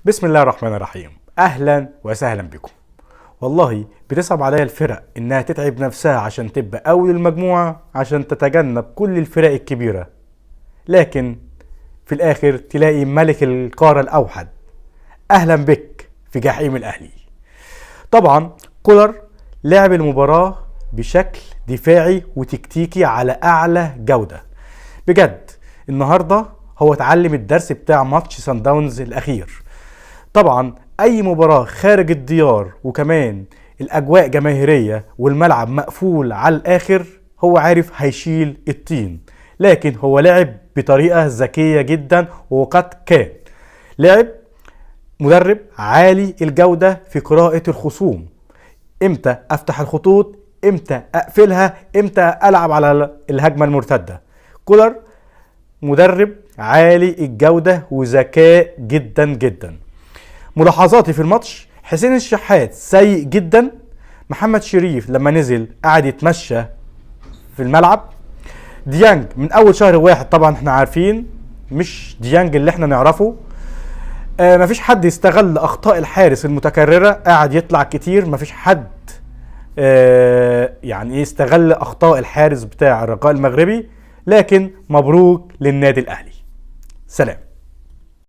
بسم الله الرحمن الرحيم. اهلا وسهلا بكم. والله بتصعب عليا الفرق انها تتعب نفسها عشان تبقى اول المجموعة، عشان تتجنب كل الفرق الكبيرة، لكن في الاخر تلاقي ملك القارة الاوحد. اهلا بك في جحيم الاهلي. طبعا كولر لعب المباراة بشكل دفاعي وتكتيكي على اعلى جودة. بجد النهاردة هو اتعلم الدرس بتاع ماتش سان داونز الاخير. طبعا اي مباراة خارج الديار وكمان الاجواء جماهيرية والملعب مقفول على الاخر، هو عارف هيشيل الطين، لكن هو لعب بطريقة ذكية جدا، وقد كان لعب مدرب عالي الجودة في قراءة الخصوم. امتى افتح الخطوط، امتى اقفلها، امتى العب على الهجمة المرتدة. كولر مدرب عالي الجودة وذكاء جدا جدا. ملاحظاتي في الماتش: حسين الشحات سيء جدا، محمد شريف لما نزل قعد يتمشى في الملعب، ديانج من اول شهر واحد طبعا احنا عارفين مش ديانج اللي احنا نعرفه. مفيش حد يستغل اخطاء الحارس المتكررة، قاعد يطلع كتير، مفيش حد يعني يستغل اخطاء الحارس بتاع الرجاء المغربي. لكن مبروك للنادي الاهلي. سلام.